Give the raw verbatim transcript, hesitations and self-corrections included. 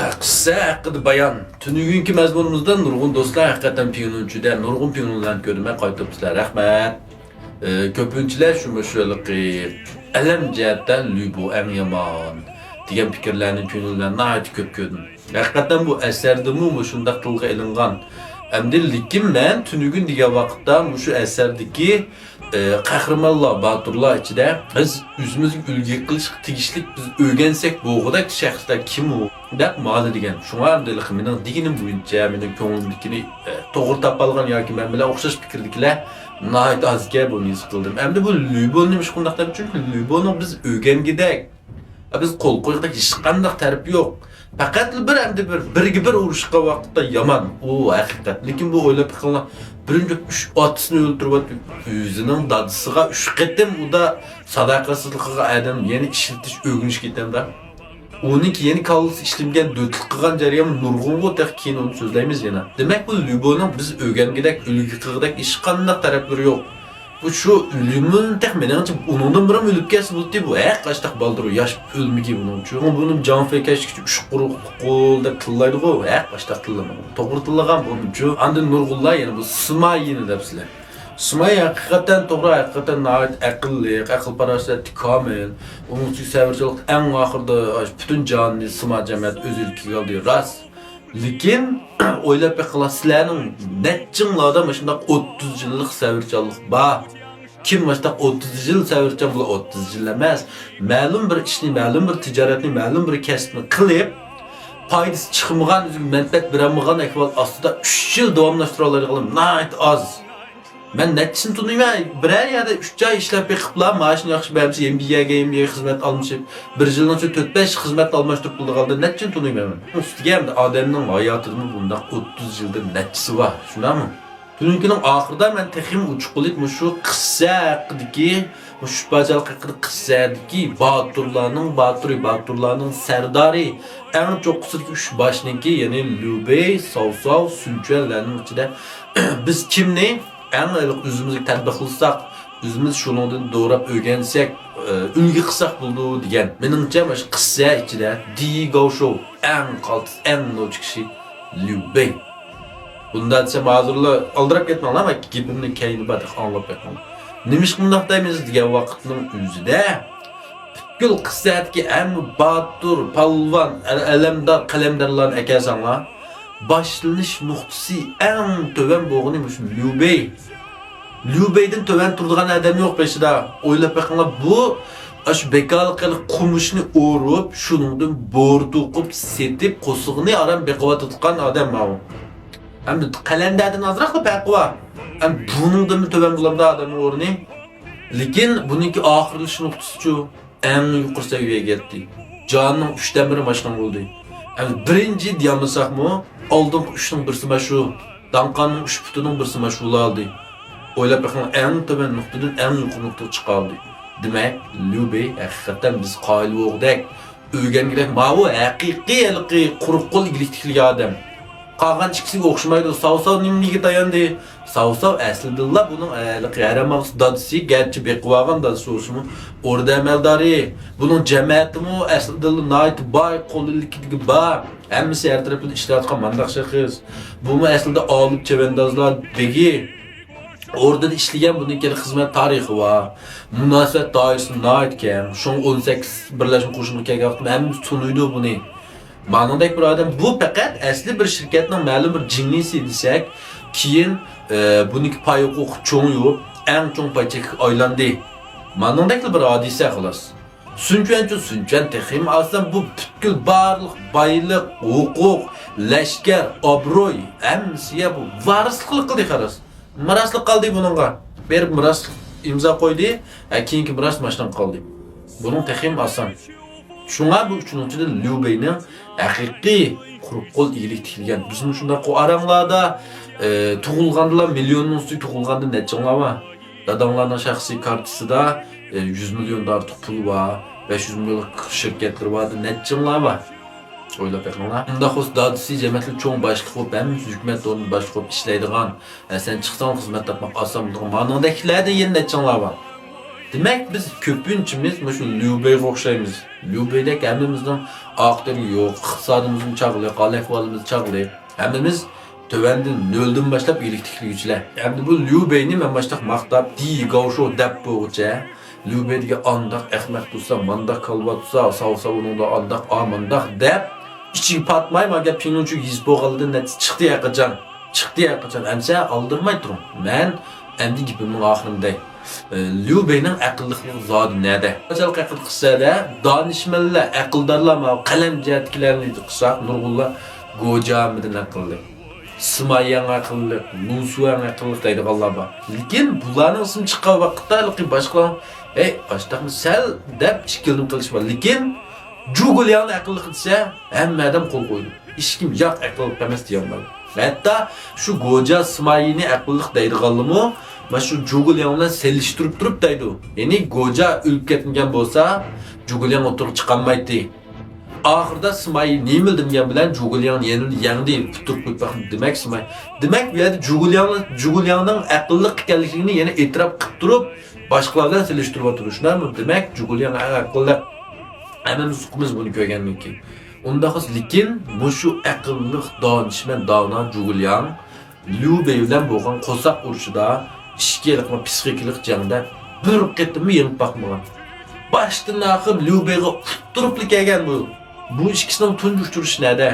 قىسسە ھەققىدە بايان. تۈنۈگۈنكى مەزمۇنىمىزدا نۇرغۇن دوستلار ھەقىقەتەن پىڭنۇنچۈدە نۇرغۇن پىڭنۇنلارنى كۆردۈم، قايتۇرۇپسىلەر، رەھمەت. ئە، كۆپىنچىلەر شۇ مۇشۇ ھېلىقى ئەلەم جەھەتتە لۈبو ئەڭ يامان دېگەن پىكىرلەرنى، پىڭنۇنلارنى ناھايىتى كۆپ كۆردۈم. ھەقىقەتەن بۇ ئەسەردىمۇ مۇشۇنداق تىلغا ئېلىنغان. ئەمدى لېكىن مەن تۈنۈگۈن دېگەن ۋاقىتتا مۇشۇ ئەسەردىكى ئە، قەھرىمانلار، باتۇرلار ئىچىدە بىز ئۆزىمىزگە ئۈلگە قىلىشقا تېگىشلىك، بىز ئۆگەنسەك بولغۇدەك شەخسلەر كىم ئۇ؟ دەپ مانا دېگەن. شۇڭا ئەمدى مېنىڭ دېگىنىم بويىچە، مېنىڭ كۆڭلۈمدىكىنى، ئە، توغرا تاپالغان ياكى مەن بىلەن ئوخشاش پىكىردىكىلەر ناھايىتى ئاز ئىكەن، بۇنى ھېس قىلدىم. ئەمدى بۇ لۈبو نېمىشقا ئۇنداق دەپ؟ چۈنكى لۈبونىڭ بىز ئۆگەنگۈدەك، بىز قول قويغۇدەك ھېچقانداق تەرىپى يوق. پەقەتلا بىر، ئەمدى بىر، بىرگە بىر ئۇرۇشقان ۋاقىتتا يامان، ئۇ ھەقىقەت. لېكىن بۇ ئويلاپ بېقىڭلار، بىرىنچى ئۈچ ئاتىسىنى ئۆلتۈرۈۋاتىدۇ. ئۆزىنىڭ دادىسىغا ئۈچ قېتىم ئۇدا ساداقەتسىزلىك قىلغان ئادەم يەنە ئىشلىتىش ئۆگىنىش كېتەمدۇ؟ ئۇنىڭكى يەنە كاللىسى ئىشلىمىگەن دۆتلۈك قىلغان جەريان نۇرغۇنغۇ، تېخى كېيىن ئۇنى سۆزلەيمىز يەنە. دېمەك، بۇ لۈبونىڭ بىز ئۆگەنگۈدەك، ئۈلگە قىلغۇدەك ھېچقانداق تەرەپلىرى يوق. بۇ شۇ ئۆلۈمىنى تېخى مېنىڭچە ئۇنىڭدىن بۇرۇن ئۆلۈپ كەتسە بولاتتى. بۇ ھەق ئاشتاق بالدۇر ياش ئۆلمىگەن بۇنىڭچۇ. بۇنى جاڭ فېي كەچكىچە ئۈچ قۇرۇق قول دەپ تىللايدىغۇ. ھەق ئاشتاق تىللىمىغان. توغرا تىللىغان بۇنىڭچۇ. ئاندىن نۇرغۇنلار يەنە بۇ سىما يىنى دەپسىلەر. سىما يىنى ھەقىقەتەن توغرا، ھەقىقەتەن ناھايىتى ئەقىللىق، ئەقىل پاراسەتى كامىل. ئۇنىڭ ئۈستىگە سەۋرچانلىق ئەڭ ئاخىرىدا پۈتۈن جانىنى سىما جەمەت ئۆز ئىلكىگە ئالدى. راست. لېكىن ئويلاپ بېقىڭلار، سىلەرنىڭ نەچچىڭلاردا مۇشۇنداق ئوتتۇز يىللىق سەۋرچانلىق بار؟ كىم مۇشۇنداق ئوتتۇز يىل سەۋرچان بولار؟ ئوتتۇز يىل ئەمەس، مەلۇم بىر ئىشنى، مەلۇم بىر تىجارەتنى، مەلۇم بىر كەسىپنى قىلىپ، پايدىسى چىقمىغان، ئۆزىگە مەنپەئەت بېرەلمىغان ئەھۋال ئاستىدا ئۈچ يىل داۋاملاشتۇرالايدىغانلار ناھايىتى ئاز. مەن نەچچىسىنى تونۇيمەن، بىرەر يەردە ئۈچ ئاي ئىشلەپ بېقىپلا، مائاشىنى ياخشى بەرمىسە، يەنە بىر يەرگە، يەنە بىر يەرگە خىزمەت ئالمىشىپ، بىر يىلنىڭ ئىچىدە تۆت بەش خىزمەت ئالماشتۇرۇپ بولىدىغاندا نەچچىنى تونۇيمەن مەن. ئۈستىگە ئەمدى ئادەمنىڭ ھاياتىدىمۇ بۇنداق ئوتتۇز يىلدىن نەچچىسى بار، شۇنداقمۇ؟ تۈنۈگۈنكىنىڭ ئاخىرىدا مەن تېخىمۇ ئوچۇق قىلىپ مۇشۇ قىسسە ھەققىدىكى، مۇشۇ ئۈچپارچىلىق ھەققىدە، قىسسەدىكى باتۇرلارنىڭ باتۇرى، باتۇرلارنىڭ سەردارى، ئەڭ چوققىسىدىكى ئۈچ باشنىڭكى، يەنى ليۇ بېي، ساۋ ساۋ، سۈن چۈەنلەرنىڭ ئىچىدە بىز كىمنى ئەڭ ئۆزىمىزگە تەتبىق قىلساق، ئۆزىمىز شۇنىڭدىن دوراپ ئۆگەنسەك، ئە، ئۈلگە قىلساق بولىدۇ دېگەن. مېنىڭچە، مانا شۇ قىسسە ئىچىدە دى گاۋشوۋ ئەڭ قالتىس، ئەڭ نوچى كىشى ليۇ بېي. بۇنداق دېسەم، ھازىرلا ئالدىراپ كەتمەڭلار، مەن گېپىمنى كەينى بار ئاڭلاپ بېقىڭلار. نېمىشقا مۇنداق دەيمىز دېگەن ۋاقىتنىڭ ئۆزىدە پۈتكۈل قىسسەدىكى ھەممە باتۇر، پالۋان، ئە-، ئەلەمدار، قەلەمدارلارنى ئەكەلسەڭلار، باشلىنىش نۇقتىسى ئەڭ تۆۋەن بولغىنى مۇشۇ ليۇ بېي. ليۇ بېيدىن تۆۋەن تۇرىدىغان ئادەم يوق بېشىدا. ئويلاپ بېقىڭلار، بۇ ئاشۇ بىكارلىق قىلىپ قومۇشنى ئورۇپ، شۇنىڭدىن بور توقۇپ سېتىپ، قورسىقىنى ئاران بېقىۋاتىدىغان ئادەم ماۋۇ. ئەمدى قەلەندەردىن ئازراقلا پەرقى بار. ئەمدى بۇنىڭدىنمۇ تۆۋەن بولامدا ئادەمنىڭ ئورنى؟ لېكىن بۇنىڭكى ئاخىرلىشىش نۇقتىسىچۇ؟ ئەڭ يۇقىرى سەۋىيەگە يەتتى. جاننىڭ ئۈچتىن بىرى ماشىنىڭ بولدى. ئەمدى بىرىنچى دېيەلمىسەكمۇ، ئالدىنقى ئۈچنىڭ بىرسى مانا شۇ. داڭقاننىڭ ئۈچ پۇتىنىڭ بىرسى مانا شۇ بولالدى. ئويلاپ بېقىڭ، ئەڭ تۆۋەن نۇقتىدىن ئەڭ يۇقىرى نۇقتىغا چىقالدى. دېمەك، ليۇ بېي ھەقىقەتەن بىز قايىل بولغۇدەك، ئۆگەنگۈدەك ماۋۇ ھەقىقىي ھېلىقى قۇرۇق قول ئىگىلىك تىكلىگەن ئادەم. قالغان ئىككىسىگە ئوخشىمايدۇ. ساۋساۋ نېمە، نېگە تاياندى؟ ساۋساۋ ئەسلىدىنلا بۇنىڭ ھېلىقى ھەرەم ئاغىسى دادىسى، گەرچە بېقىۋالغان دادىسى بولسىمۇ، ئوردا ئەمەلدارى. بۇنىڭ جەمەتىمۇ ئەسلىدىنلا ناھايىتى باي، قول ئىلكىدىكى بار. ھەممىسى ھەر تەرەپتىن ئىشلەۋاتقان مانداق شەخس. بۇمۇ ئەسلىدە ئالىپ چەۋەندازلار بېگى. ئوردىدا ئىشلىگەن، بۇنىڭ كېلىپ خىزمەت تارىخى بار. مۇناسىۋەت دائىرىسى ناھايىتى كەڭ. شۇڭا ئون سەككىز بىرلەشمە قوشۇنغا كەلگەن ۋاقىتتا ھەممىسى تونۇيدۇ بۇنى. مانىڭدەك بىر ئادەم، بۇ پەقەت ئەسلى بىر شىركەتنىڭ مەلۇم بىر جىڭنىسى دېسەك، كېيىن، ئە، بۇنىڭكى پاي ھوقۇقى چوڭىيىپ، ئەڭ چوڭ پاي چېكىگە ئايلاندى. مانىڭدەكلا بىر ھادىسە، خالاس. سۈنچۈەنچۇ، سۈنچۈەن تېخىمۇ ئاسان، بۇ پۈتكۈل بارلىق بايلىق، ھوقۇق، لەشكەر، ئابروي، ھەممىسىگە بۇ ۋارىسلىق قىلدى، خالاس. مىراسلىق قالدى بۇنىڭغا. بېرىپ مىراسلىق ئىمزا قويدى، ھە، كېيىنكى مىراس ماشىنىغا قالدى. بۇنىڭ تېخىمۇ ئاسان. شۇڭا بۇ ئۈچىنىڭ ئىچىدە ليۇ بېينىڭ ھەقىقىي قۇرۇق قول ئىگىلىك تىكلىگەن. بىزمۇ شۇنداق ئاراڭلاردا، ئە، تۇغۇلغاندىلا مىليوننىڭ ئۈستىگە تۇغۇلغاندا نەچچىڭلار بار؟ داداڭلارنىڭ شەخسىي كارتىسىدا، ئە، يۈز مىليوندىن ئارتۇق پۇلى بار، بەش يۈز مىليونلۇق شىركەتلىرى بار، نەچچىڭلار بار؟ ئويلاپ بېقىڭلار. ئۇنداق بولسا دادىسى جەمەتلىك چوڭ باشلىق بولۇپ، ھەممىسى ھۆكۈمەت ئورنىدا باشلىق بولۇپ ئىشلەيدىغان، ئە، سەن چىقساڭ خىزمەت تاپماق ئاسان بولىدىغان مانىڭدەكلەردە يەنە نەچچىڭلار بار؟ دېمەك، بىز كۆپىنچىمىز مۇشۇ ليۇ بېيغا ئوخشايمىز. ليۇ بېيدەك ھەممىمىزنىڭ ئاق تېرىگە يوق، ئىقتىسادىمىزمۇ چاغلىق، ھال-ئەھۋالىمىز چاغلىق. ھەممىمىز تۆۋەندىن، نۆلدىن باشلاپ ئىلىك تىكلىگۈچىلەر. ئەمدى بۇ ليۇ بېينى مەن ماشتاق ماختاپ، دى گاۋشو دەپ بولغۇچە، ليۇ بېي دېگەن ئانداق ئەخمەق تۇرسا، مانداق كالۋا تۇرسا، ساۋ ساۋۇنۇڭدا ئانداق، ئا مانداق دەپ، ئىچىگە پاتماي، ما گەپ پىڭلۇنچۇ يېزىپ بولغانلىرىدىن نەتىجە چىقتى ھەرقاچان. چىقتى ھەرقاچان. ئەمسە ئالدىرىماي تۇرۇڭ. مەن ئەمدى گېپىمنىڭ ئاخىرىنى دەي. ئە، ليۇ بېينىڭ ئەقىللىقلىقى زادى نەدە؟ قاچانلىق ئەقىل قىلسا دە، دانىشمەنلەر، ئەقىلدارلار، ماۋۇ قەلەم جەھەتتىكىلەرنى قىلساق، نۇرغۇنلار گوجياڭدىن ئەقىللىق. سىمايياڭ ئەقىللىق، لۇسۈەن ئەقىللىق دەيدىغانلار بار. لېكىن بۇلارنىڭ ئىسمى چىققان ۋاقىتتا ھېلىقى باشقىلار، ھەي، ئاشتاقمۇ سەل دەپ ئىككىلىنىپ قېلىش بار. لېكىن جۇگۇلياڭنى ئەقىللىق دېسە، ھەممە ئادەم قول قويىدۇ. ھېچكىم ياق، ئەقىللىق ئەمەس دېيەلمەيدۇ. ھەتتا شۇ گوجيا سىماييىنى ئەقىللىق دەيدىغانلىمۇ، مانا شۇ جۇگۇلياڭ بىلەن سېلىشتۇرۇپ تۇرۇپ دەيدۇ. يەنى گوجيا ئۆلۈپ كەتمىگەن بولسا، جۇگۇلياڭ ئوتتۇرىغا چىقالمايتتى. ئاخىرىدا سىمايى نېمىلا دېمىگەن بىلەن جۇگۇلياڭ يەنە يەڭدى، پۇتۇرۇپ قويۇپ باقتى. دېمەك، سىماي، دېمەك، بۇ يەردە جۇگۇلياڭ، جۇگۇلياڭنىڭ ئەقىللىق ئىكەنلىكىنى يەنە ئېتىراپ قىلىپ تۇرۇپ، باشقىلار بىلەن سېلىشتۇرۇۋاتىدۇ. شۇنداقمۇ؟ دېمەك، جۇگۇلياڭ ئەڭ ئەقىللىق. ھەممىمىز ئۇقىمىز بۇنى كۆرگەندىن كېيىن. ئۇنداق بولسا، لېكىن مۇشۇ ئەقىللىق، دانىشمەن، دانا جۇگۇلياڭ ليۇ بېي بىلەن بولغان قورساق ئۇرۇشىدا، ئىچكى ھېلىقى پسىخىكىلىق جەڭدە بىر قېتىممۇ يېڭىپ باقمىغان. باشتىن ئاخىر ليۇ بېيغا ئۇتتۇرۇپلا كەلگەن بۇ. بۇ ئىككىسىنىڭ تۇنجى ئۇچرىشىشى نەدە؟